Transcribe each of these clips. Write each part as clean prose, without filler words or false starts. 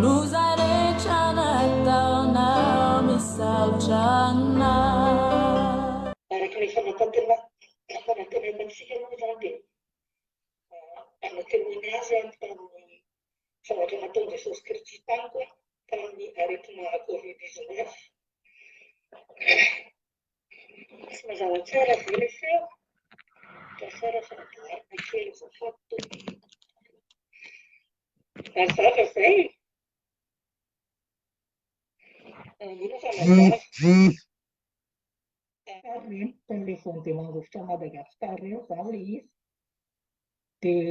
Loza rehetra nataonao misaotra anao. Araka ilay fampanantenana antsika moa izany dia anantenana azy aho tamin'ny zavatra nataon'i Jesosy Kristy tamiko tamin'ny aretina Covid 19. Tsy mazava tsara ve ilay feo? Ka tsara fa amboarina kely azafady tompoko. Mazava izay? Mino fa mazava. Ireny, tamin'ilay vao dia mangovitra an'i Madagasikara ireny izany ilay izy. Dia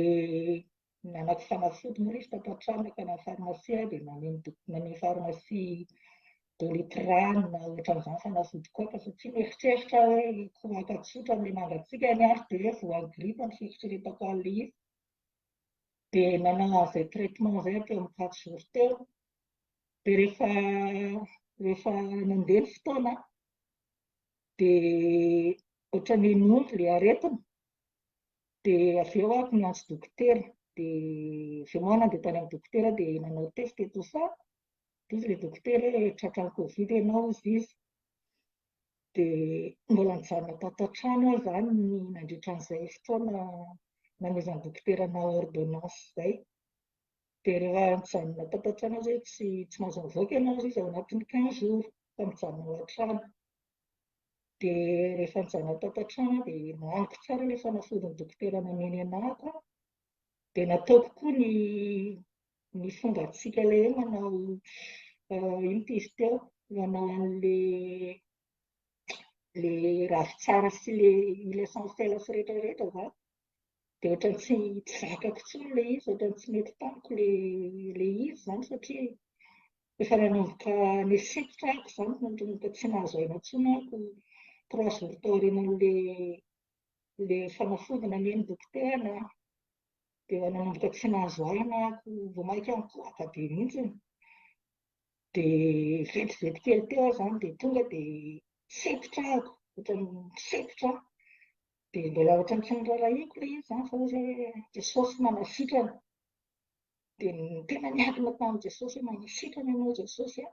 namaky fanafody moa ilay izy tato an-trano nankany amin'ny pharmacie aho dia nameno nameno pharmacie Doliprane ohatran'izany fanafody koaka satria mieritreritra aho hoe kohaka tsotra amin'ilay mangatsiaka ny ahy dia hoe voan'ny gripa ny fieritreretako an'ilay izy. Dia nanao an'izay traitement izay aho teo amin'ny quatre jours teo. Dia rehefa rehefa nandeha ny fotoana dia ohatran'ny hoe nihombo ilay aretina. Dia avy eo aho niantso dokotera, dia avy eo moa aho nandeha tany amin'ny dokotera dia nanao test et tout ça, dia hoy ilay dokotera hoe tratran'ny covid ianao hozy izy. Dia mbola nijanona tato an-trano aho izany nandritra an'izay fotoana nanomezan'ny dokotera anà ordonnance izay. Dia rehefa nijanona tato an-trano aho izay tsy tsy mahazo mivoaka ianao hozy izy ao anatin'ny quinze jours fa mijanona ao an-trano. Dia rehefa nijanona tato an-trano aho dia nohaniko tsara ilay fanafodin'ny dokotera nomeny anà koa. Dia nataoko koa ny ny fombantsika ilay hoe manao inona ity izy teo? Manao an'ilay ilay ravintsara sy ilay huile essentielle sy rehetra rehetra izany. Dia ohatran'ny tsy tsy zakako intsony ilay izy, ohatran'ny tsy nety tamiko ilay ilay izy izany satria efa nanomboka nisikitra aho izany, nanomboka tsy nahazo aina intsony aho trois jours taorian'ilay ilay fanafody nomen'ny dokotera anahy. Dia efa nanomboka tsy nahazo aina aho, vao mainka nikohaka be mihitsy. Dia vetivety kely teo aho izany dia tonga dia sempotra aho, ohatran'ny sempotra aho. Dia mbola ohatran'ny tsy noraharahiako ilay izy izany fa hoy izy hoe Jesosy manasitrana. Dia tena niankina tamin'i Jesosy hoe manasitrana ianao Jesosy a!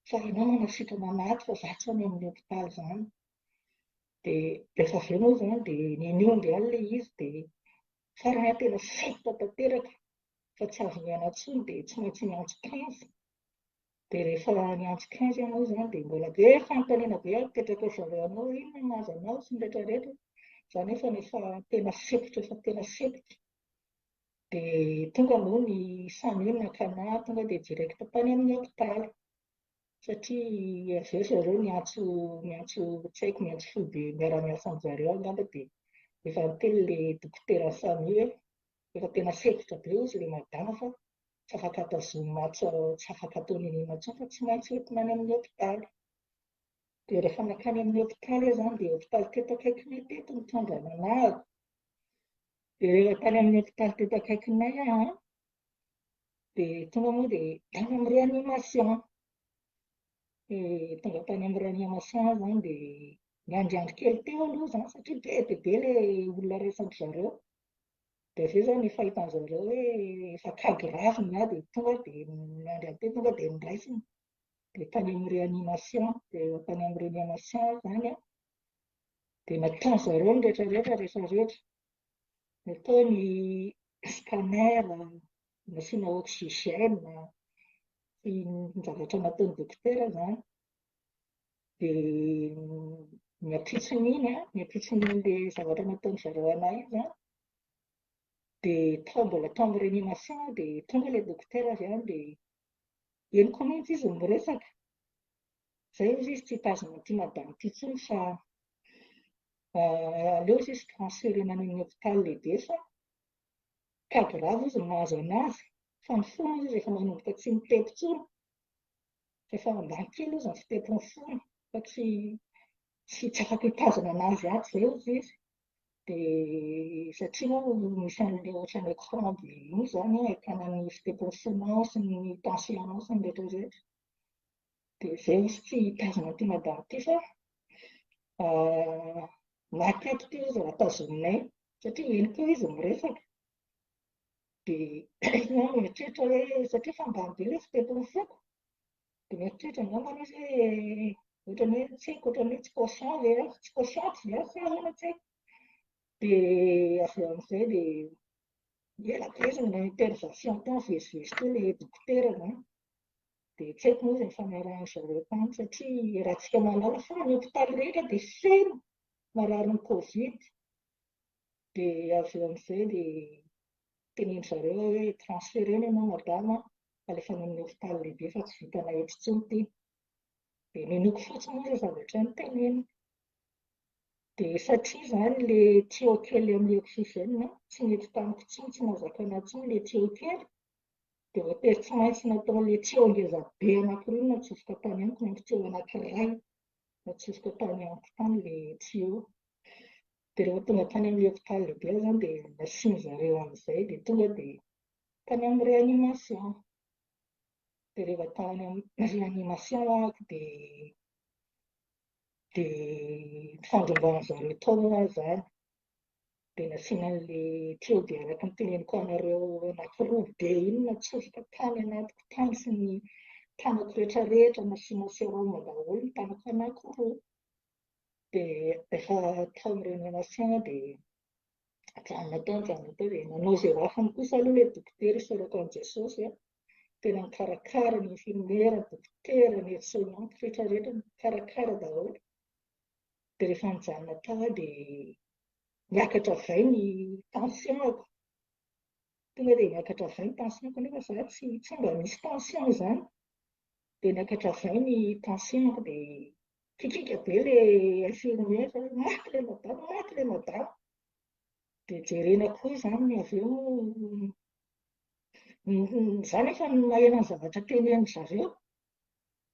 Fa ianao manasitrana an'ahy fa izaho tsy any amin'ny hopitaly izany. Dia rehefa avy eo moa izany dia nihomby ihany ilay izy dia farany aho tena sempotra tanteraka fa tsy azo niaina intsony dia tsy maintsy niantso quinze. Dia rehefa niantso quinze aho moa izany dia mbola be fanontaniana be apetraka ry zareo anao hoe inona no mahazo anao sy ny rehetra rehetra. Izaho nefa efa tena sempotra efa tena sempotra. Dia tonga moa ny SAMU naka anà tonga dia direct tany amin'ny hopitaly. Satria avy eo zareo niantso niantso tsy haiko niantso foibe miara-miasa amin-dry zareo angamba dia efa niteny ilay dokotera SAMU hoe efa tena sempotra be hozy ilay madama fa tsy afaka tazomina tsy afaka atao n'inon'inona intsony fa tsy maintsy entina any amin'ny hopitaly. Dia rehefa nankany amin'ny hopitaly aho izany dia hopitaly teto akaikinay teto no nitondrana anà. Dia rehefa tany amin'ny hopitaly teto akaikinay aho an, dia tonga moa dia tany amin'ny réanimation. Dia tonga tany amin'ny réanimation aho izany dia niandriandry kely teo aloha izany satria be dia be ilay olona raisin-dry zareo. Dia avy eo izany efa hitan-dry zareo hoe efa cas grave ny ahy dia tonga dia niandry an'ity tonga dia noraisina. Dia tany amin'ny réanimation, dia rehefa tany amin'ny réanimation aho izany an, dia nataon-dry zareo ny rehetra rehetra rehetra rehetra. Natao ny scanner, nasiana oxygène, sy ny zavatra nataon'ny dokotera izany. Dia ny ampitson'iny an, ny ampitson'ilay zavatra nataon-dry zareo an'ahy iny izany, dia tao mbola tao amin'ny réanimation aho dia tonga ilay dokotera avy any dia henoko mihitsy izy miresaka. Izay hozy izy tsy hitazona an'ity madama ity intsony fa aleo hozy izy transférer-na any amin'ny hôpital lehibe fa cas grave hozy ny mahazo an'azy fa ny fony hozy izy efa manomboka tsy mitempo intsony. Efa ambany kely hozy ny fitempon'ny fony fa tsy tsy tsy afaka hitazona an'azy ato izay hozy izy. Dia satria moa misy an'ilay ohatran'ny écran be iny izany ahitana ny fitempon'ny fonao sy ny tension-nao sy ny rehetra rehetra. Dia izay hozy tsy hitazona an'ity madama ity fa maty ato ity hozy raha tazominay satria eny koa izy miresaka. Dia aho mieritreritra hoe satria efa ambany be ilay fitepon'ny foko, dia mieritreritra angambany izy hoe ohatran'ny hoe tsy haiko, ohatran'ny hoe tsy conscient ve aho, tsy consciente ve aho sa ahoana tsy haiko. Dia avy eo amin'izay dia ela be izy nanao intervention teo, nivezivezy teo ilay dokotera izany. Dia tsy haiko moa izay nifanarahan-dry zareo tany satria raha tsika mahalala fa ny hopitaly rehetra dia feno mararin'ny Covid. Dia avy eo amin'izay dia tenenin-dry zareo aho hoe transférer-na ianao madama, alefa any amin'ny hopitaly lehibe fa tsy vitanay eto intsony ity. Dia ninoako fotsiny moa ilay zavatra noteneniny. Dia satria izany ilay tuyau kely amin'ny oxygène tsy nety tamiko intsony, tsy nahazaka anahy intsony ilay tuyau kely, dia voatery tsy maintsy nataon'ilay tuyau ngeza be anankiroa no natsofoka tany amiko, miampy tuyau anankiray natsofoka tany amiko tany ilay tuyau. Dia rehefa tonga tany amin'ny hopitaly lehibe aho izany dia nasian-dry zareo an'izay dia tonga dia tany amin'ny réanimation. Dia rehefa tany amin'ny réanimation aho dia dia nifandrombahan-dry zareo tao moa aho izany. Dia nasiana an'ilay tuyau be araka ny teneniko anareo anankiroa be iny natsofoka tany anatiko tany sy ny tanako rehetra rehetra, nasiana sérum daholo ny tanako anankiroa. Dia rehefa tao amin'ny réanimation aho dia nijanona tao, nijanona tao dia nanao izay ho afany kosa aloha ilay dokotera isaorako an'i Jesosy a. Tena nikarakara ny infirmiera, ny dokotera, ny aide-soignante rehetra rehetra nikarakara daholo. Dia rehefa nijanona tao aho dia niakatra avy ny tension-ko. Tonga dia niakatra avy ny tension-ko nefa izaho tsy mba misy tension izany. Dia niakatra avy ny tension-ko dia Kikiaka be ilay infirmière hoe maty ilay madama, maty ilay madama. Dia jerena koa izany avy eo, izaho nefa naheno ny zavatra tenenin-dry zareo.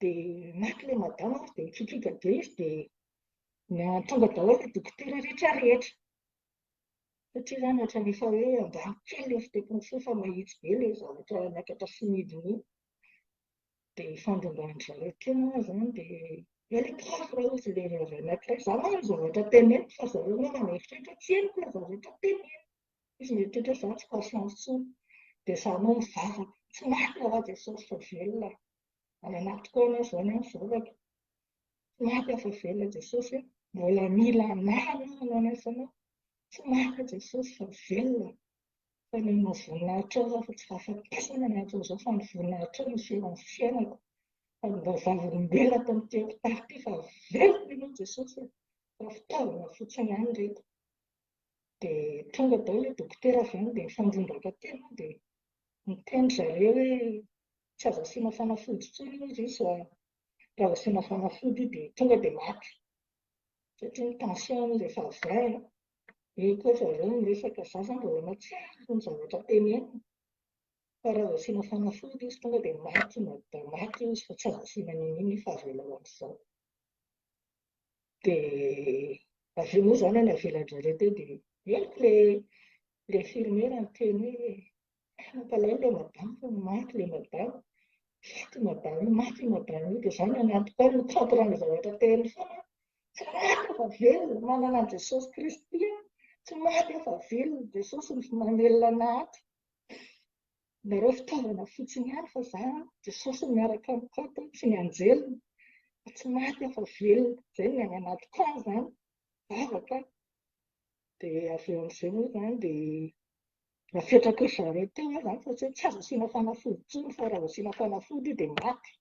Dia maty ilay madama ary dia nikikiaka be izy dia tonga daholo ny dokotera rehetra rehetra. Satria izany ohatran'ny efa hoe ambany kely ilay fitepon'ny fo fa mahitsy be ilay zavatra niakatra sy nidina iny. Dia ifandrombahan-dry zareo teo moa izany dia elle est grave raha hozy ilay vehivavy anankiray. Izaho manana ny zavatra teneniko fa zareo angamba mieritreritra tsy henoko ilay zavatra teneniko. Izy mieritreritra hoe izaho tsy conscient intsony. Dia izaho moa mivavaka, tsy maty aho Jesosy fa velona aho. Any anatiko any aho izany aho mivavaka. Tsy maty aho fa velona Jesosy a. Mbola mila anah ianao manao ny asanao. Tsy maty aho Jesosy fa velona aho. Fa ny ny voninahitrao aho fa tsy fahafatesana ny anton'izao fa ny voninahitrao no hiseho amin'ny fiainako. Fa mba vavolombelona ato amin'ity hopitaly ity fa velona ianao Jesosy a. Fa fitaovana fotsiny ihany ireto. Dia tonga daholo ilay dokotera avy any dia nifandrombaka teo dia niteny ry zareo hoe tsy azo asiana fanafody intsony hozy izy fa raha vao asiana fanafody dia tonga dia maty. Satria ny tension hozy efa vingt. Eo koa zareo miresaka, izaho izany mbola mahatsiaro ny zavatra teneniny. Fa raha vao asiana fanafody izy tonga dia maty, maty izy fa tsy azo asiana n'inon'inona io fa avelao amin'izao. Dia avy eo moa izany navelan-dry zareo teo dia henoko ilay ilay infirmiera niteny hoe mampalahelo ilay madama fa maty ilay madama, maty io madama io, maty io madama io. Dia izaho ny anatiko any mi-comprendre zavatra teneniny foana aho. Tsy maty aho fa velona, manana an'i Jesosy Kristy aho. Tsy maty aho fa velona, Jesosy no mamelona anà ato. Nareo fitaovana fotsiny ihany fa za Jesosy no miaraka amiko ato sy ny anjeliny fa tsy maty aho fa velona. Izay no any anatiko any izany, vavaka aho. Dia avy eo amin'izay moa izany dia napetrako ry zareo teo aho izany fa tsy hoe tsy azo asiana fanafody intsony fa raha vao asiana fanafody io dia maty.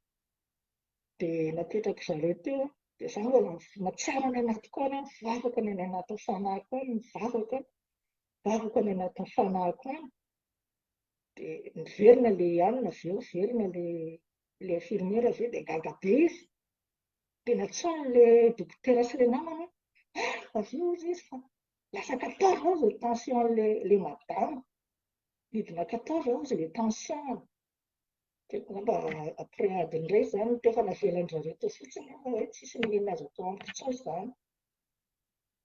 Dia napetrako zareo teo aho, dia izaho mbola mahatsiaro any anatiko any aho, mivavaka ny any anatin'ny fanahiko any, mivavaka aho, mivavaka any anatin'ny fanahiko any. Dia niverina ilay anona avy eo, niverina ilay ilay infirmière avy eo dia gaga be izy. Dia nantsoin'ilay dokotera sy ilay namany hoe, ah, avy eo hozy izy fa lasa 14 hozy ny tension-n'ilay ilay madama. Nidina 14 hozy ilay tension-ny. Dia angamba après adiny iray izany teo fa navelan-dry zareo teo fotsiny aho hoe tsisy n'inona azo atao amiko intsony izany.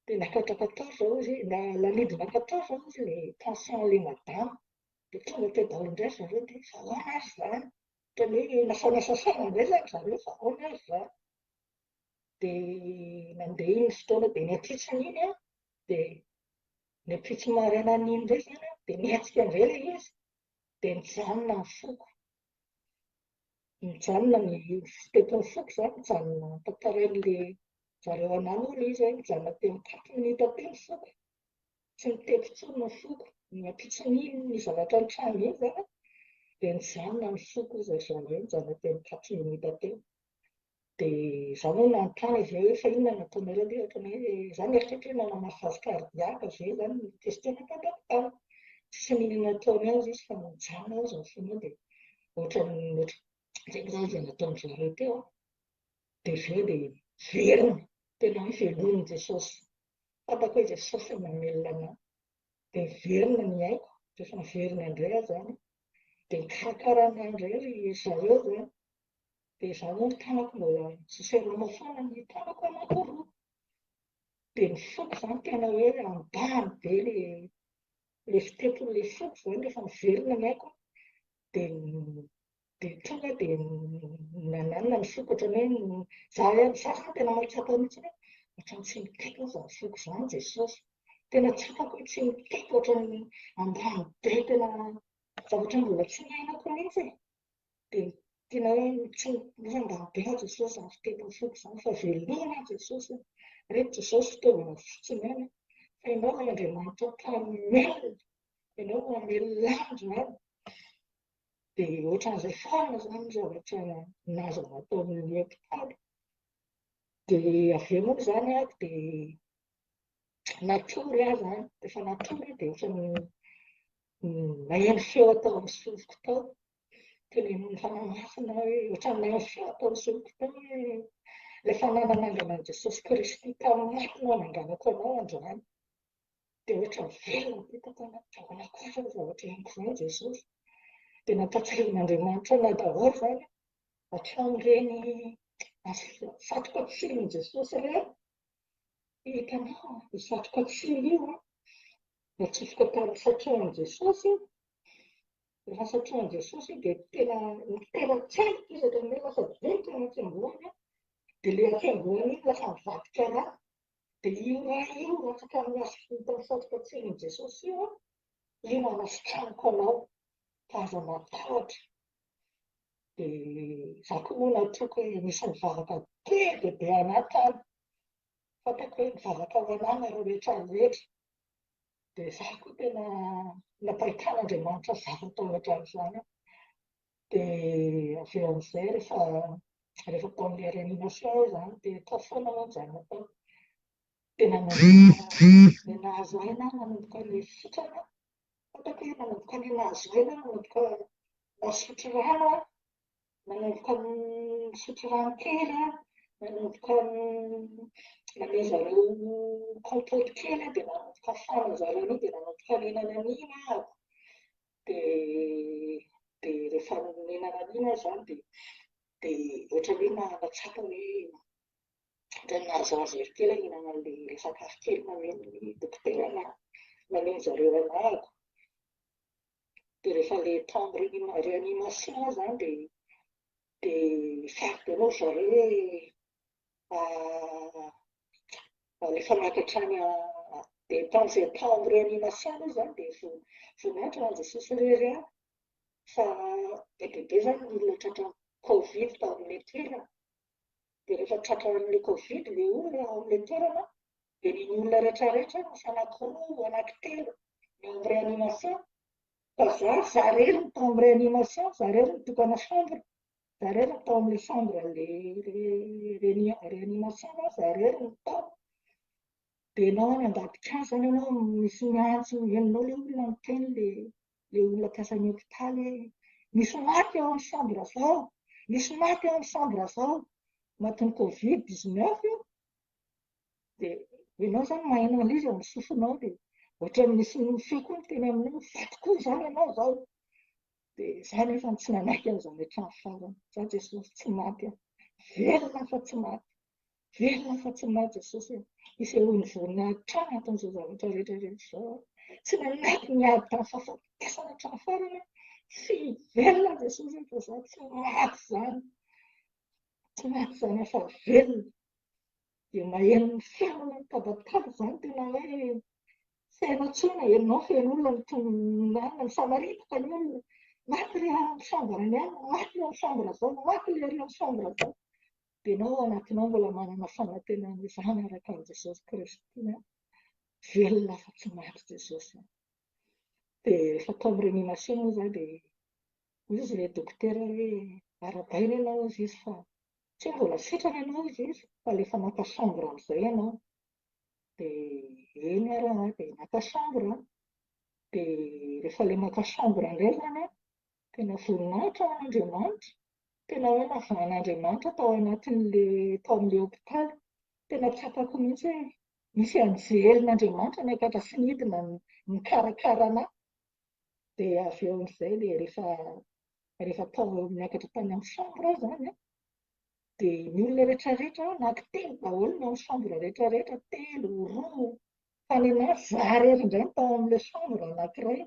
Dia niakatra 14 hozy, nanidina 14 hozy ilay tension-n'ilay madama. Dia tonga teo daholo indray ry zareo dia fa ahoana ary izany? Ohatran'ny hoe nasaina saina indray izany ry zareo fa ahoana ary izany? Dia nandeha iny fotoana dia ny ampitson'iny an, dia ny ampitso marainan'iny indray izany an, dia nihetsika indray ilay izy. Dia nijanona ny foko. Nijanona ny fitepon'ny foko izany, nijanona tantarain'ilay zareo anà moa ilay izy hoe nijanona teo amin'ny quatre minutes teo ny foko. Tsy nitepo intsony ny foko. Ny ampitson'iny ny zavatra nitranga iny izany dia nijanona ny foko hoy ry zareo, nijanona teo amin'ny quatre minutes teo. Dia izaho moa nanontany avy eo hoe fa inona no nataonareo aloha ohatran'ny hoe izaho nieritreritra hoe nanao massage cardiaque ve izany no testena tany an-tany. Tsisy n'inona nataony ao izy fa nijanona hozy ny fony eo dia ohatran'ny ohatran'izay moa izany izay nataon-dry zareo teo an. Dia avy eo dia velona, tena hoe velomin'i Jesosy. Fantako hoe Jesosy no namelona anà. Dia niverina ny aiko, rehefa niverina indray aho izany dia nikarakara anà indray ry zareo izany. Dia izaho moa ny tanako mbola tsy sérum foana ny tanako anankiroa. Dia ny foko izany tena hoe ambany be ilay ilay fitepon'ilay foko izany rehefa miverina ny aiko dia dia tonga dia nananina ny foko ohatran'ny hoe izaho ihany izaho izany tena mahatsapa mihitsy hoe ohatran'ny tsy mitepo izany foko izany Jesosy. Tena tsapako hoe tsy mitepo ohatran'ny ambany be tena zavatra mbola tsy niainako mihitsy e. Dia tena hoe tsy miambany be aho Jesosy izany fitepon'ny foko izany fa veloma aho Jesosy a! Reto Jesosy fitaovana fotsiny ihany fa Ianao ilay Andriamanitra mpamelona, Ianao no mamelona ahy androany. Dia ohatran'izay foana izany ny zavatra nazava tao amin'ny hopitaly. Dia avy eo moa izany aho dia natory aho izany, rehefa natory aho dia ohatran'ny naheno feo tao amin'ny sofiko tao. Tenenin'ny Fanahy Masina hoe ohatran'ny naheno feo tao amin'ny sofiko tao hoe ilay Fanahy nanangana an'i Jesosy Kristy tamin'ny maty no hananganako anao androany. Dia ohatran'ny velona be tato anaty ahoana koa izany zavatra henoko izany Jesosy. Dia nampatsiahivin'Andriamanitra anay daholo izany hatramin'ireny satroka tsirin'i Jesosy ireny. Hitanao, io satroka tsilo io an, natsofoka tamin'ny satrohan'i Jesosy io. Rehefa satrohan'i Jesosy io dia tena nitera-tselika izy ohatran'ny hoe lasa venty ny hatsembohany an, dia ilay hatsembohany iny lasa nivadika rà. Dia io rà io latsaka amin'ny hazo tamin'ny satroka tsilin'i Jesosy io an, io no hanasitranako anao fa aza matahotra. Dia izaho koa moa natoky hoe nisy nivavaka be dia be anà tany. Fantako hoe nivavaka ho anà nareo rehetra rehetra. Dia izaho koa tena nampahitan'Andriamanitra zavatra ohatran'izany aho. Dia avy eo amin'izay rehefa rehefa tao amin'ilay réanimation aho izany dia tao foana aho nijanona tao. Dia nanomboka nahazo aina aho, nanomboka nisitrana. Fantako hoe nanomboka nahazo aina aho, nanomboka nasotro rano aho. Nanomboka nisotro rano kely aho, nanomboka namea zareo compote kely aho dia nanomboka fanin'ny zareo an'iny dia nanomboka nihinana an'iny aho. Dia dia rehefa nihinana an'iny aho izany dia dia ohatran'ny hoe nahatsapa hoe ohatran'ny nahazoazo hery kely aho nihinana an'ilay sakafo kely nomen'ny dokotera anà, nomen'ny zareo anà aho. Dia rehefa ilay temps réanimation izany dia dia faly be moa ry zareo hoe alefa miakatra any dia tamin'izay temps réanimation aloha izany dia voninahitra ho an'i Jesosy irery ihany fa be dia be izany ny olona tratran'ny covid tao amin'ilay toerana. Dia rehefa tratran'ilay covid ilay olona ao amin'ilay toerana dia ny olona rehetra rehetra misy anankiroa, anankitelo ny ao amin'ny réanimation fa za, za irery no tao amin'ny réanimation, za irery no tokana chambre, za irery no tao amin'ilay chambre an'ilay réanimation, za irery no tao. Dia ianao any ambadika any izany ianao misy miantso, henonao ilay olona miteny ilay ilay olona mpiasan'ny hopitaly hoe misy maty ao amin'ny chambre zao, misy maty ao amin'ny chambre zao, matin'ny covid 19 io. Dia ianao izany maheno an'ilay izy ao amin'ny sofinao dia ohatran'ny misy feo koa miteny aminao, faty koa izany ianao izao. Dia izaho nefa tsy nanaiky an'izany hatramin'ny farany. Izaho Jesosy tsy maty aho. Velona aho fa tsy maty. Velona aho fa tsy maty Jesosy e. Isehoan'ny voninahitra anatin'izao zavatra rehetra rehetra izao aho. Tsy nanaiky niady tamin'ny fahafatesana hatramin'ny farany aho. Tsy velona aho Jesosy e, fa izaho tsy maty izany. Tsy maty izany aho fa velona. Dia maheno ny feon'olona mitabataba izany tena hoe tsy hainao intsony, henonao feno olona mitomany, misamaritaka ny olona. Maty ilay amin'ny chambre ny any, maty ilay amin'ny chambre izao, maty ilay ary amin'ny chambre izao. Dia ianao ao anatinao mbola manana fanantenana hoe izaho miaraka amin'i Jesosy Kristy an, velona fa tsy maty Jesosy an. Dia rehefa tao amin'ny réanimation moa izaho dia hoy izy ilay dokotera hoe arahabaina ianao hozy izy fa tsy hoe mbola sitrana ianao hozy izy fa alefa maka chambre amin'izay ianao. Dia eny ary aho dia naka chambre aho. Dia rehefa ilay maka chambre indray izany an, tena voninahitra ho an'Andriamanitra, tena hoe navahan'Andriamanitra tao anatin'ilay tao amin'ilay hopitaly. Tena tsapako mihitsy hoe nisy anjelin'Andriamanitra niakatra sy nidina nikarakara an'ahy. Dia avy eo amin'izay dia rehefa rehefa tao niakatra tany amin'ny chambre aho izany an, dia ny olona rehetra rehetra anaky telo daholo ny ao amin'ny chambre rehetra rehetra, telo, roa, fa ny an'ahy izaho irery indray no tao amin'ilay chambre anankiray.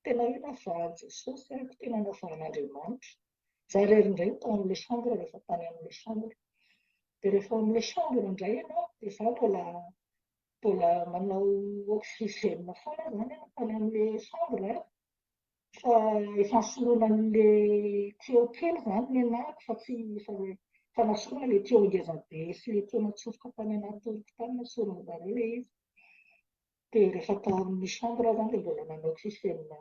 Tena hoe navahan'i Jesosy aho, tena navahan'Andriamanitra. Izaho irery indray no tao amin'ilay chambre rehefa tany amin'ilay chambre. Dia rehefa ao amin'ilay chambre indray ianao, dia izaho mbola mbola manao oxygène foana izany aho tany amin'ilay chambre fa efa nisoloina an'ilay tuyau kely izany ny anahako fa tsy efa efa nasoloina ilay tuyau ngeza be sy ilay tuyau natsofoka tany anaty oroko tany nasorin'ny zareo ilay izy. Dia rehefa tao amin'ny chambre aho izany dia mbola nanao oxygène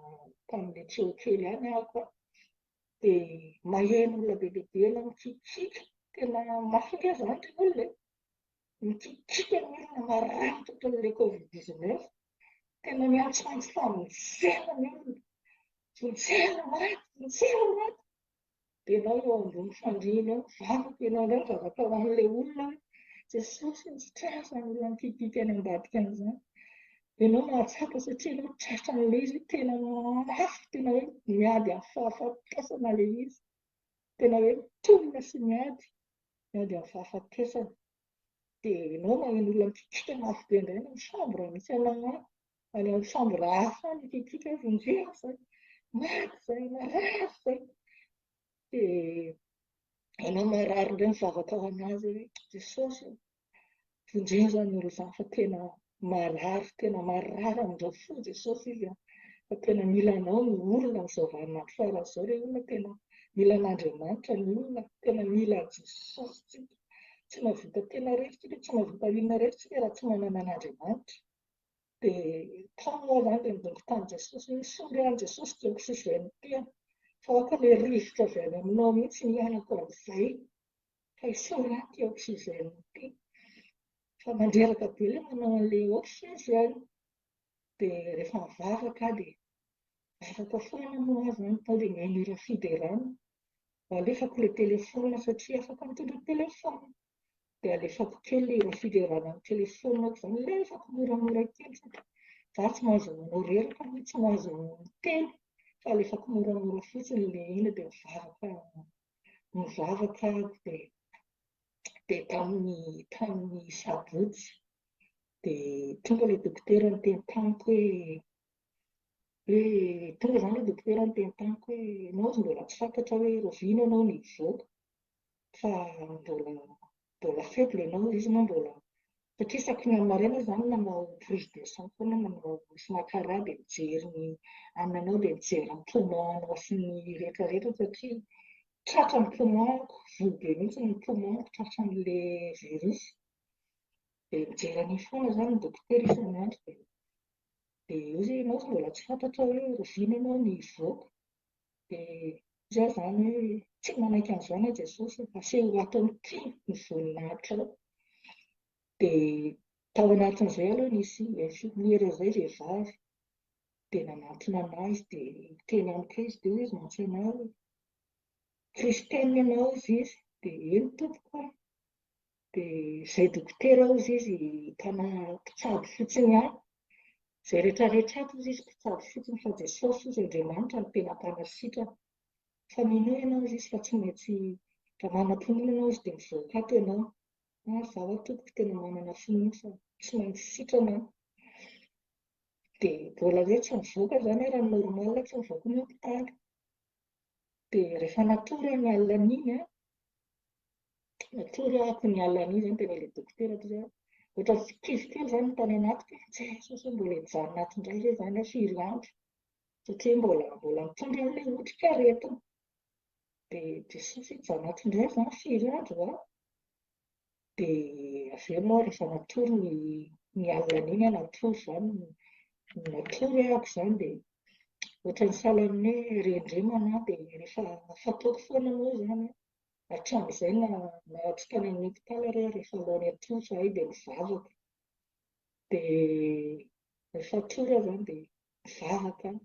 tamin'ilay tuyau kely ihany aho ka. Dia maheno olona be dia be ianao mikikiaka, tena mafy ange izany ry olona e! Mikikiaka ny olona maranitra ohatran'ilay covid 19. Tena miantsoantso famonjena ny olona. Vonjena maty, vonjena maty. Dia ianao eo ambony fandriana eo, mivavaka ianao indray mivavaka ho an'ilay olona hoe Jesosy ô, sitrano izany olona mikikiaka any ambadika any izany. Ianao mahatsapa satria ianao tratran'ilay izy hoe tena mafy, tena hoe miady amin'ny fahafatesana ilay izy. Tena hoe mitolona sy miady, miady amin'ny fahafatesana. Dia ianao maheno olona mikikiaka mafy be indray any amin'ny chambre misy anao any, any amin'ny chambre hafa any mikikiaka hoe vonjeo izahay, maty izahay, marary izahay. Dia ianao marary indray mivavaka ho an'azy hoe Jesosy ô, vonjeo izany olona izany fa tena marary, tena marary amin'izao fo Jesosy izy an, fa tena mila anao ny olona amin'izao vaninandro farany izao ry olona, tena mila an'Andriamanitra ny olona, tena mila an'i Jesosy tsika. Tsy mahavita tena irery tsika, tsy mahavita inona irery tsika raha tsy manana an'Andriamanitra. Dia tao moa izany dia nidongy tamin'i Jesosy hoe esory ihany Jesosy ity oxygène ity an, fa aoka ilay rivotra avy any aminao mihitsy no hiainako amin'izay, fa esory ihany ity oxygène ity. Fa mandreraka be ilay manao an'ilay oxygène. Dia rehefa mivavaka aho dia mivavaka foana moa aho izany, tonga dia mihaino hira fiderana. Alefako ilay telefaonina satria afaka mitondra telefaonina. Dia alefako kely ilay hira fiderana amin'ny telefaoniko izany, alefako moramora kely satria izaho tsy mahazo manao reraka moa, tsy mahazo miteny fa alefako moramora fotsiny ilay hira dia mivavaka mivavaka aho dia dia tamin'ny tamin'ny sabotsy dia tonga ilay dokotera niteny tamiko hoe hoe tonga izany ilay dokotera niteny tamiko hoe ianao hozy mbola tsy fantatra hoe rahoviana ianao no hivoaka fa mbola mbola faible ianao hozy izy moa mbola satria isaky ny maraina izany manao prise de sang foana manao misy maka rà dia mijery ny ananao dia mijery ny poumon-nao sy ny rehetra rehetra satria tratra ny poumon-ko, voa be mihitsy ny poumon-ko tratran'ilay virus. Dia mijery an'iny foana izany ny dokotera isan'andro dia dia hoy izy ianao mbola tsy fantatra hoe rahoviana ianao no hivoaka. Dia hoy aho izany hoe tsy manaiky an'izany aho Jesosy fa aseho ato amin'ity ny voninahitrao. Dia tao anatin'izay aloha nisy infirmière izay vehivavy dia nanantona an'ahy izy dia niteny amiko izy dia hoy izy mantsy an'ahy hoe kristiana ianao hozy izy dia eny tompoko a! Dia izay dokotera hozy izy mpitsabo fotsiny ihany, izay rehetra rehetra ato hozy izy mpitsabo fotsiny fa Jesosy hozy Andriamanitra no tena mpanasitrana. Fa minoa ianao hozy izy fa tsy maintsy raha manam-pinoana ianao hozy dia mivoaka ato ianao. Ah, izaho aho tompoko tena manana finoana fa tsy maintsy sitrana aho. Dia mbola hoe tsy mivoaka izany aho raha ny normal tsy mivoaka ny hopitaly. Dia rehefa natory aho ny alina an'iny an, natory aho ny alina an'iny izany tena ilay dokotera toy izany, ohatran'ny kivy kely izany ny tany anatiko hoe Jesosy ô mbola hijanona ato indray ve izany aho firy andro satria mbola mbola mitondra an'ilay olana. otrikaretina. Dia Jesosy hijanona ato indray izany firy andro an? Dia avy eo moa rehefa natory ny ny alina an'iny aho natory izany, natory ahako izany dia ohatran'ny sahala amin'ny hoe rendremana aho dia rehefa fataoko foana moa izany an, hatramin'izay na na tsy tany amin'ny hôpitaly ary aho rehefa alohan'ny hatory izahay dia mivavaka. Dia rehefa hatory aho izany dia mivavaka aho.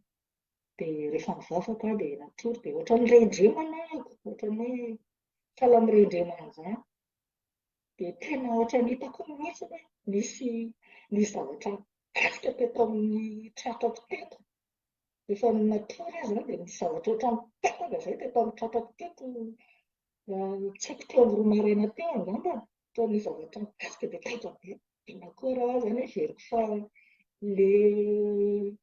Dia rehefa nivavaka aho dia natory dia ohatran'ny rendremana aho, ohatran'ny hoe sahala amin'ny rendremana izany. Dia tena ohatran'ny hitako mihitsy hoe nisy nisy zavatra nikasika teto amin'ny tratrako teto. Rehefa natory aho izany dia nisy zavatra ohatran'ny nipetaka izay teto amin'ny tratrako teto, tsy haiko teo amin'ny 2 maraina teo angamba, toa nisy zavatra nikasika dia taitra be. Dia nakory aho izany hoe heveriko fa ilay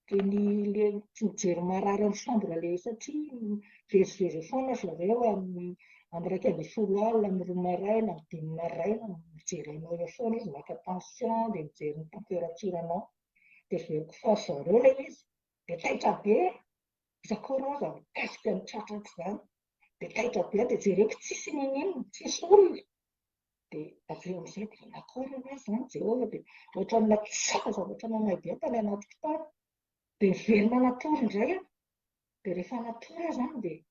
Dia ny le tsy mijery marary amin'ny chambre le satria mivezivezy eo foana ry zareo amin'ny amin'ny 11 alina, amin'ny 2 maraina, amin'ny 5 maraina, mijery anao eo foana izy maka tension dia mijery ny température anao. Dia heveriko fa ry zareo ilay izy. Dia taitra be, iza koa rô aza mikasika ny tratrako izany. Dia taitra be aho dia jereko tsisy n'inon'inona, tsisy olona. Dia avy eo amin'izay dia nakory anie izany Jehovah dia ohatran'ny nahatsapa zavatra mamay be tany anatiko tany. Dia niverina natory indray aho. Dia rehefa natory aho izany dia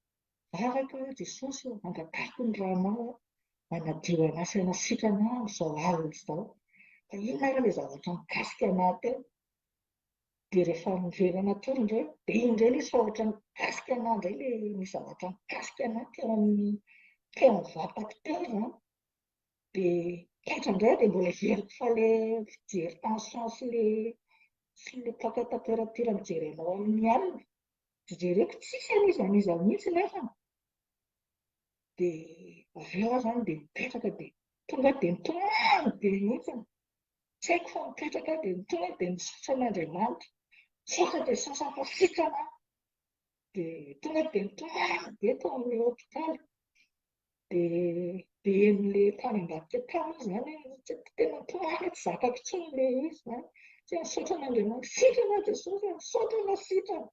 vavaka aho, Jesosy ô, angatahiko ny rànao aho, hanadio anà sy hanasitrana ahy amin'izao alina izao. Fa inona ary ilay zavatra nikasika anà teo? Dia rehefa niverina natory indray aho, dia iny indray ilay izy fa ohatran'ny nikasika anà indray ilay nisy zavatra nikasika anà teo amin'ny teo amin'ny vatako teo izany. Dia taitra indray aho dia mbola heveriko fa ilay fijery tension sy ilay sy ilay mpaka température mijery anao amin'ny alina. Dia jereko tsisy an'iza n'iza mihitsy nefa. Dia avy eo aho izany dia nipetraka dia tonga dia nitomany be mihitsy. Tsy haiko fa mipetraka aho dia tonga dia misaotra an'Andriamanitra. Misaotra dia misaotra fa sitrana aho. Dia tonga dia nitomany be tao amin'ilay hôpitaly. Dia dia henon'ilay tany ambadika tany moa izany hoe tena nitomany tsy zakako intsony ilay izy izany. Tsy hoe misaotra an'Andriamanitra, sitrana aho Jesosy a, misaotra anao sitrana.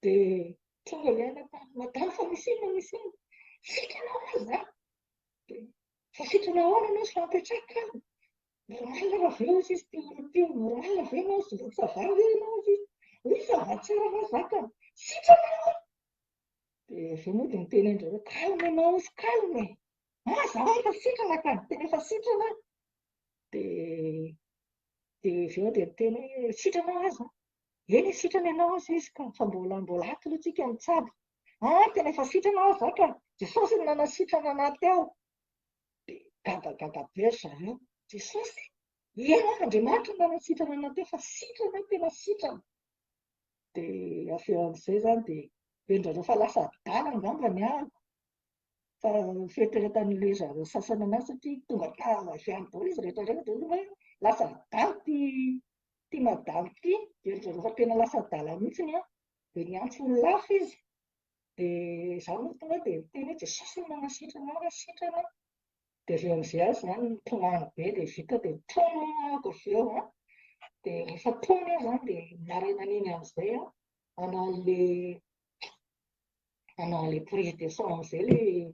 Dia tonga ihany aho tany, madame fa misy inona, misy inona? Sitrana aho izany. Dia fa sitrana ahoana ianao sy fa ampiatraka any? Normal raha avy eo izy ity olona ity, normal ve ianao izy, ça va ve ianao izy? Oui, ça va tsara fa za ka. Sitrana aho. Dia avy eo moa dia niteny an-dry zareo, calme ianao izy, calme e. Ah, za efa sitrana ka, tena efa sitrana aho. Dia dia avy eo dia niteny hoe sitrana aho aza. Eny e, sitrana ianao aza izy ka, fa mbola mbola ato aloha tsika mitsabo. Ah, tena efa sitrana aho za ka, Jesosy no nanasitrana anah teo. Dia gagagaga be ry zareo. Jesosy? Eny ary, Andriamanitra no nanasitrana anah teo fa sitrana aho, tena sitrana. Dia avy eo amin'izay izany dia henonjareo fa lasa adala angamba ny ahy. Fa fieritreretan'ilay zareo sasany anahy satria tonga tara avy any daholo izy rehetra rehetra dia hoe lasa adala ity ity madama ity. Dia ry zareo fa tena lasa adala mihitsy aho. Dia niantso olona hafa izy. Dia izaho moa tonga dia niteny hoe Jesosy no nanasitrana ahy raha sitrana aho. Dia avy eo amin'izay aho izany nitomany be dia vita dia tony moa aho avy eo an. Dia rehefa tony aho izany dia marainan'iny amin'izay aho hanao an'ilay hanao an'ilay prise de sang amin'izay ilay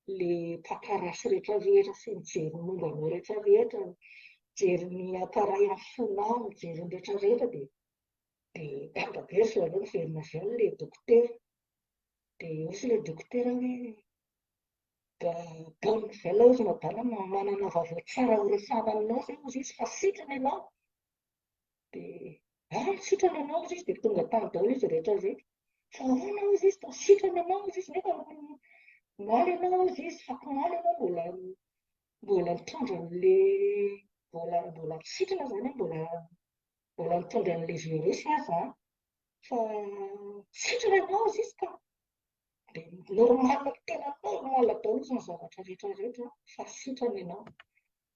ilay mpaka-rasy rehetra rehetra sy mijery ny momba anao rehetra rehetra, mijery ny appareil amin'ny fonao, mijery ny rehetra rehetra dia dia gaga be ry zareo niverina avy any ilay dokotera. Dia hoy ilay dokotera hoe bonne nouvelle hozy madama, manana vaovao tsara ho resahana aminao izay hozy izy fa sitrana ianao. Dia ah sitrana ianao hozy izy, dia tonga tany daholo izy rehetra rehetra. Fa ahoana hozy izy, toa sitrana ianao hozy izy nefa omaly ianao hozy izy, afakomaly ianao mbola mbola nitondra an'ilay mbola mbola tsy sitrana izany hoe mbola mbola nitondra an'ilay virus aza an, fa sitrana ianao hozy izy ka. Dia normal, tena normal daholo izany zavatra rehetra rehetra fa sitrana ianao.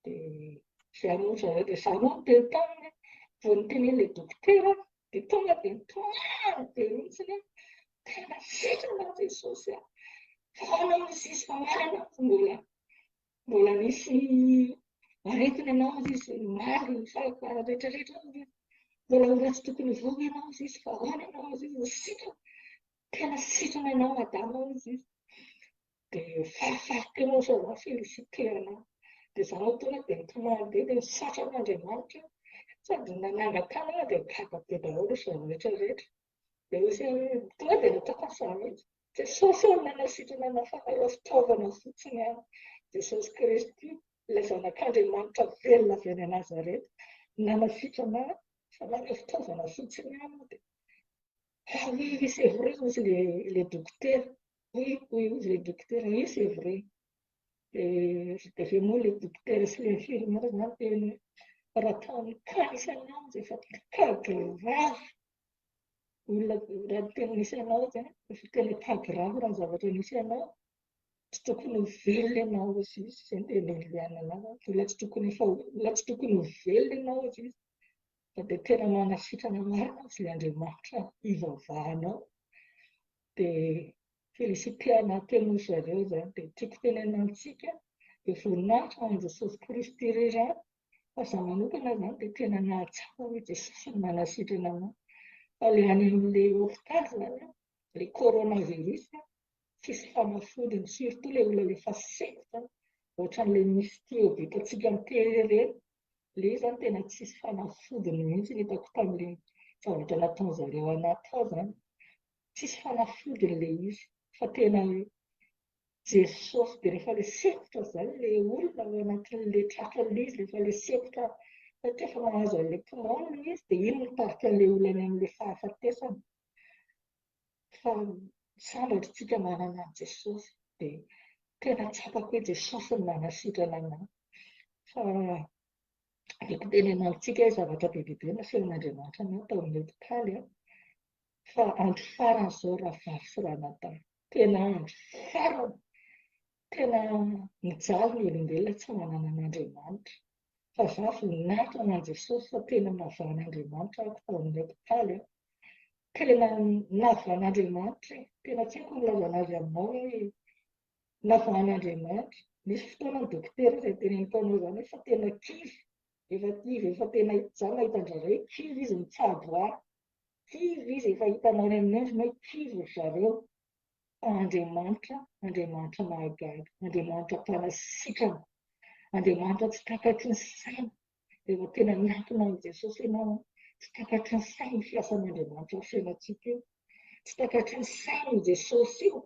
Dia izay moa zareo dia izaho moa niteny taminy, vao nitenen'ilay dokotera dia tonga dia nitomany be mihitsy aho, tena sitrana aho Jesosy a! Fa ahoana hozy izy fa marina mbola mbola nisy aretina ianao hozy izy, omaly rehetra rehetra hozy izy, mbola olona tsy tokony hivory ianao hozy izy fa ahoana ianao hozy izy, sitrana. Tena sitrana ianao madama hoy izy. Dia falifaly teo moa zareo ni-féliciter anahy. Dia izaho tonga dia nitomany be dia nisaotra an'Andriamanitra sady nanangan-tanana dia gaga be daholo ry zareo rehetra rehetra. Dia hoy izy hoe tonga dia nataoko an'izany mihitsy. Jesosy ô nanasitrana anao fa nareo fitaovana fotsiny ihany. Jesosy Kristy ilay zanak'Andriamanitra velona avy any Nazareta nanasitrana ahy fa nareo fitaovana fotsiny ihany. Dia ah oui, oui c'est vrai hoy izy le dokotera. Oui, oui, hoy le dokotera, oui c'est vrai. Dia dia avy eo moa le dokotera sy le infirmière izany teny hoe raha tao amin'ny cas nisy anao izy efa cas grave. Olona raha tena nisy anao izany, efa tena cas grave raha ny zavatra nisy anao. Tsy tokony ho velona ianao hoy izy, izay no tena nilianana azy. Olona tsy tokony efa olona tsy tokony ho velona ianao hoy izy. Fa dia tena manasitrana marina izy ilay Andriamanitra ivavahanao. Dia féliciter anahy teo moa zareo izany. Dia tiako tenenina amintsika, dia voninahitra ho an'i Jesosy Kristy irery ihany. Fa izaho manokana izany dia tena nahatsapa hoe Jesosy no manasitrana anahy. Fa ilay any amin'ilay hôpitaly izany an, ilay coronavirus, tsisy fanafodiny, surtout ilay olona efa sempotra, ohatran'ilay misy tuyau be hitantsika amin'ny télé ireny. Ilay izy izany tena tsisy fanafodiny mihitsy ny hitako tamin'ilay zavatra nataon'zareo anahy tao izany. Tsisy fanafodiny ilay izy fa tena hoe Jesosy dia rehefa ilay sempotra izay ilay olona ao anatin'ilay tratran'ilay izy, rehefa ilay sempotra satria efa mahazo an'ilay poumon ilay izy dia iny no mitarika an'ilay olona any amin'ilay fahafatesana. Fa sambatra isika manana an'i Jesosy dia tena tsapako hoe Jesosy no manasitrana anahy. Fa tiako tenenina amintsika hoe zavatra be dia be nasehon'Andriamanitra anah tao amin'ny hopitaly an. Fa andro farany izao rahavavy sy ranadahy. Tena andro farany. Tena mijaly ny olombelona tsy manana an'Andriamanitra. Fa za voninahitra ho an'i Jesosy fa tena navahan'Andriamanitra aho tao amin'ny hopitaly an. Tena navahan'Andriamanitra e. Tena tsy haiko ny milazana azy aminao hoe navahan'Andriamanitra. Nisy fotoana ny dokotera izay teneniko anao izany hoe fa tena kivy. Efa kivy, efa tena za mahita an-dry zareo hoe kivy izy mitsabo ahy. Kivy izy, efa hitanao any amin'ny endriny hoe kivy ry zareo. Fa Andriamanitra, Andriamanitra mahagaga, Andriamanitra mpanasitrana, Andriamanitra tsy takatry ny saina. Rehefa tena miankina amin'i Jesosy ianao, tsy takatry ny saina io fiasan'Andriamanitra ao fiainantsika io. Tsy takatry ny saina io Jesosy io.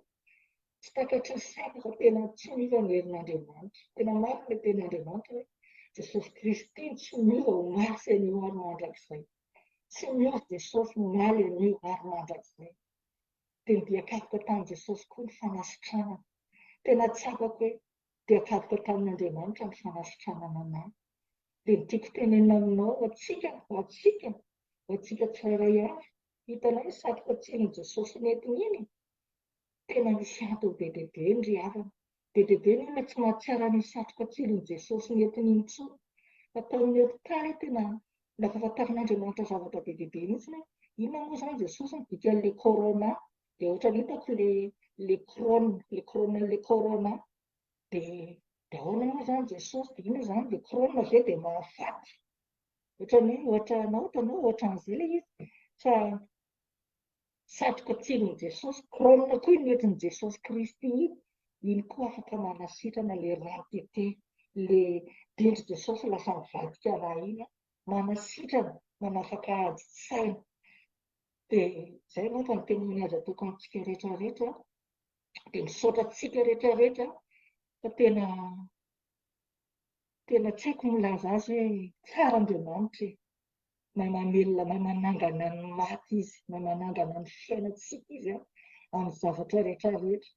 Tsy takatry ny saina fa tena tsy miova ny herin'Andriamanitra. Tena marina ilay tenin'Andriamanitra hoe Jesosy Kristy no tsy miova omaly sy anio ary mandrakizay. Tsy miova Jesosy omaly, anio ary mandrakizay. Dia nidian-kapoka tamin'i Jesosy koa ny fanasitranana. Tena tsapako hoe dian-kapoka tamin'Andriamanitra ny fanasitranana anah. Dia ny tiako tenenina aminao, ho antsika, ho antsika, ho antsika tsirairay avy, hitanao iny satroka tsirin'i Jesosy nentiny iny? Tena misy antony be dia be iny ry havana. Be dia be ny olona tsy mahatsiaro an'iny satroka tsirin'i Jesosy nentiny iny intsony. Fa tao amin'ny hopitaly aho tena nampahafantarin'Andriamanitra zavatra be dia be mihitsy hoe inona moa izany Jesosy ny dikan'ilay corona. Dia ohatran'ny hitako ilay ilay couronne, ilay couronne-n'ilay corona. Dia dia ahoana moa izany Jesosy? Dia inona izany ilay couronne ve dia mahafaty? Ohatran'ny hoe ohatra ohatran'ny hoe ohatran'izay ilay izy. Fa Satroka tsirin'i Jesosy, couronne koa iny nentin'i Jesosy Kristy iny, iny koa afaka manasitrana le rà tete, le dindry Jesosy lasa mivadika rà iny, manasitrana, manafaka adin-tsaina. Dia izay angamba no teny azo ataoko amintsika rehetra rehetra, dia misaotra antsika rehetra rehetra fa tena tena tsy haiko ny milaza azy hoe tsara Andriamanitra e. Mahay mamelona, mahay manangana ny maty Izy, mahay manangana ny fiainantsika Izy amin'ny zavatra rehetra rehetra.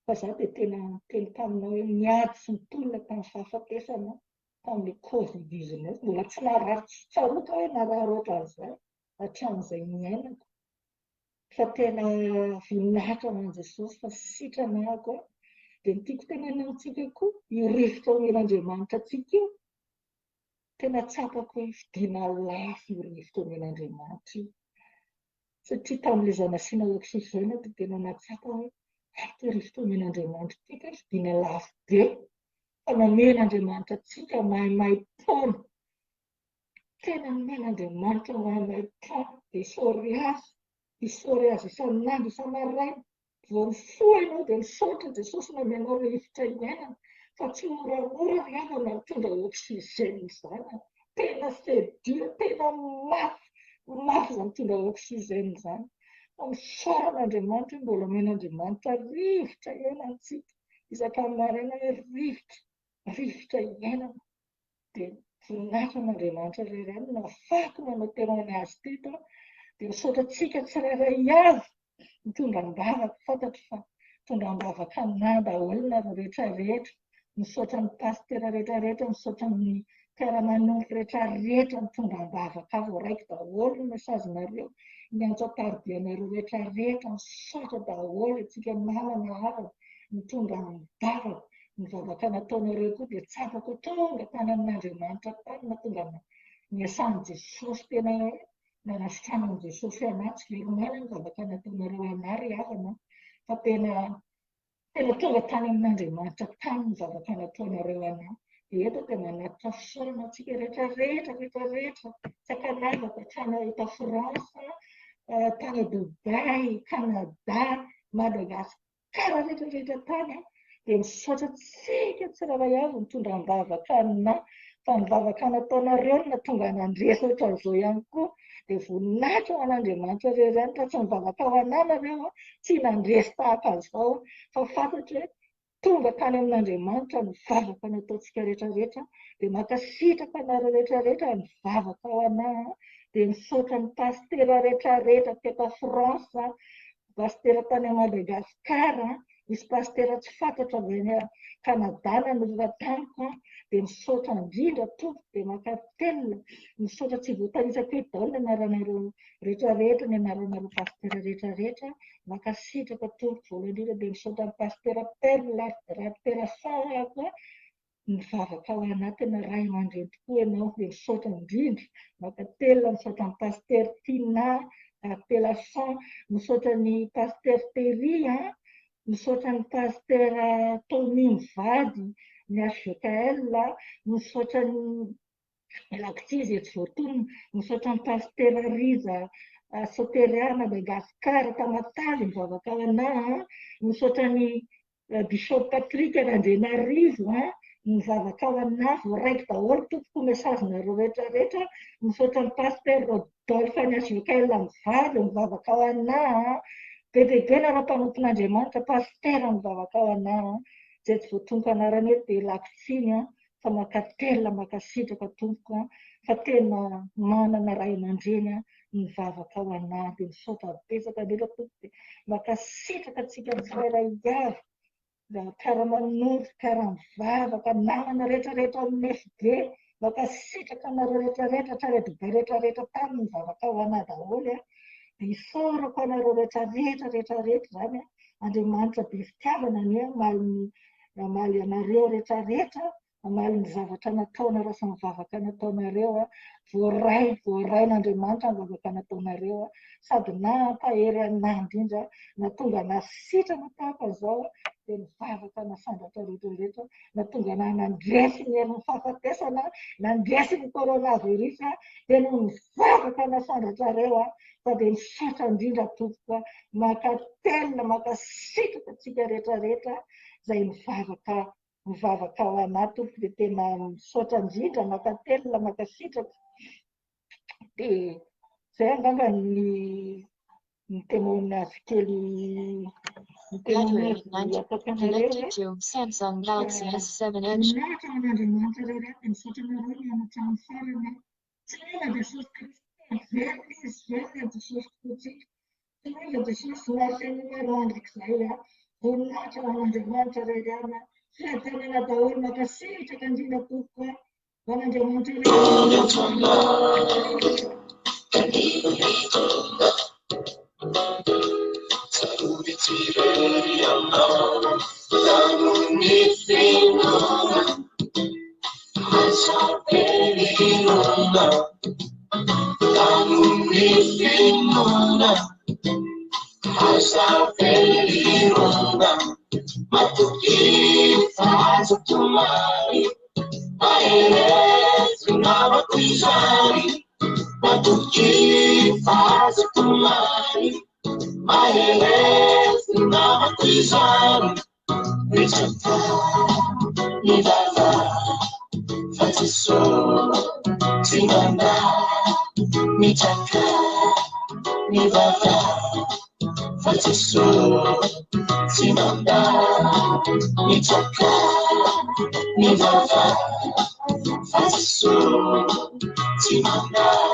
Fa izaho dia tena niteny taminao hoe niady sy nitolona tamin'ny fahafatesana tamin'ilay covid 19. Mbola tsy narary, tsy tsaroako aho hoe narary ohatran'izay hatramin'izay niainako. Fa tena voninahitra ho an'i Jesosy fa sitrana aho. Dia ny tiako tenenina amintsika koa, io rivotra omen'Andriamanitra antsika io, Tena tsapako hoe vidiana lafo io rivotra omen'Andriamanitra io. Satria tamin'ilay izaho nasiana oxygène dia tena nahatsapa hoe hay ity rivotra omen'Andriamanitra ity kay vidiana lafo be. Fa nomen'Andriamanitra antsika maimaim-poana. Tena nomen'Andriamanitra maimaim-poana. Dia isaory azy. Isaory Azy isan'andro isa-maraina. Vao mifoha ianao dia misaotra Jesosy nanome anao rivotra iainana fa tsy moramora ry havana mitondra oxygène izany a! Tena c'est dur, tena mafy, mafy izany mitondra oxygène izany. Fa misaora an'Andriamanitra hoe mbola omen'Andriamanitra rivotra iainana isika. Isaka ny maraina hoe rivotra, rivotra iainana. Dia voninahitra an'Andriamanitra irery ihany no nahafahako nanao témoignage teto. Dia misaotra antsika tsirairay avy mitondra am-bavaka, fantatro fa mitondra am-bavaka anà daholo nareo rehetra rehetra. Misaotra ny pasitera rehetra rehetra, misaotra ny mpiara-manompo rehetra rehetra mitondra am-bavaka ahy, voaraiko daholo ny message-nareo, ny antso an-tariby anareo rehetra rehetra, misaotra daholo antsika namana havana mitondra am-bavaka. Ny vavaka nataonareo koa dia tsapako tonga tany amin'Andriamanitra tany nahatonga niasan'i Jesosy tena hoe nanasitranan'i Jesosy anah, tsy very maina ny vavaka nataonareo anah ry havana fa tena tena tonga tany amin'Andriamanitra tany ny vavaka nataonareo anah. Dia eto dia manatitra fisaorana antsika rehetra rehetra rehetra rehetra tsy ankanavaka hatrany eto France, tany Dubaï, Canada, Madagascar Kara rehetra rehetra tany an, dia misaotra antsika tsirairay avy nitondra am-bavaka anà, fa ny vavaka nataonareo no nahatonga anà nandresy ohatran'izao ihany koa, dia voninahitra ho an'Andriamanitra irery ihany, raha tsy nivavaka ho anà nareo an, tsy nandresy tahaka an'izao aho, fa fantatro hoe tonga tany amin'Andriamanitra ny vavaka nataontsika rehetra rehetra, dia mankasitraka anareo rehetra rehetra nivavaka ho anà an, dia misaotra ny pasitera rehetra rehetra teto France, Pasitera tany Madagascar, nisy pasitera tsy fantatro avy any Canada nanoratra tamiko, dia misaotra indrindra tompoko, dia mankatelina, misaotra tsy voatanisako eto daholo ny anaranareo rehetra rehetra, ny anaranareo pasitera rehetra rehetra, mankasitraka tompoko, voalohany indrindra dia misaotra an'i pasitera Perle Raterasao aho koa, mivavaka ao anatina ray aman-dreny tokoa ianao dia misaotra indrindra mankatelina misaotra an'i Pasteur Tina Rapelason misaotra ny Pasteur Terry a misaotra ny Pasteur Tommy mivady ny HVKL misaotra ny Lako tsy izy tsy voatonona misaotra an'i Pasteur Rija Soteria Madagascar Tamatave mivavaka ho anah misaotra ny Bishop Patrick Randrianarivo an, mivavaka ho anah, voaraiko daholo tompoko message nareo rehetra rehetra, misaotra an'i Pasteur Rodolphe any HVKL mivady mivavaka ho anah an, be dia be nareo mpanompon'Andriamanitra Pasteur mivavaka ho anah an, izay tsy voatonoko anarana eto dia lako tsiny an, fa mankatelina mankasitraka tompoko an, fa tena manana ray aman-dreny an, mivavaka ho anah dia misaotra betsaka indrindra tompoko dia mankasitraka antsika tsirairay avy mpiara-manompo mpiara-mivavaka namana rehetra rehetra ao amin'ny FB mankasitraka anareo rehetra rehetra hatrany a Dubaï rehetra rehetra tany mivavaka ho anah daholo an dia isaorako anareo rehetra rehetra rehetra rehetra izany an Andriamanitra be fitiavana anie hamaly ny hamaly anareo rehetra rehetra Mamaly ny zavatra nataonareo sy ny vavaka nataonareo aho. Voaray, voarain'Andriamanitra ny vavaka nataonareo aho. Sady nampahery anah indrindra, nahatonga anah sitrana tahaka izao aho, dia ny vavaka nasandratra rehetra rehetra, nahatonga anah nandresy ny herin'ny fahafatesana, nandresy ny coronavirus, dia noho ny vavaka nasandratrareo aho, fa dia misaotra indrindra tompoko aho, mankatelina, mankasitraka antsika rehetra rehetra izay mivavaka mivavaka ho anah tompoko dia tena misaotra indrindra mankatelina mankasitraka dia zay angamba ny ny témoignage kely ny témoignage ataoko anareo Connected to Samsung Galaxy S7 Edge. Voninahitra ho an'Andriamanitra irery ihany dia misaotra anareo nianatra amin'ny farany aho. Tsy mila Jesosy Kristy velona izy, velona Jesosy Tompontsika. Tsy mila Jesosy miasa anio mandrakizay aho. Voninahitra ho an'Andriamanitra irery ihany aho. Fiadanana daholo, mankasitraka indrindra tompoko aho. Ho an'Andriamanitra irery ihany. Mahereza namako izany. Mitraka, mivavaha, fa Jesosy tsy mandà. Mitraka, mivavaha, fa Jesosy tsy mandà. Mitraka, mivavaha, fa Jesosy tsy mandà.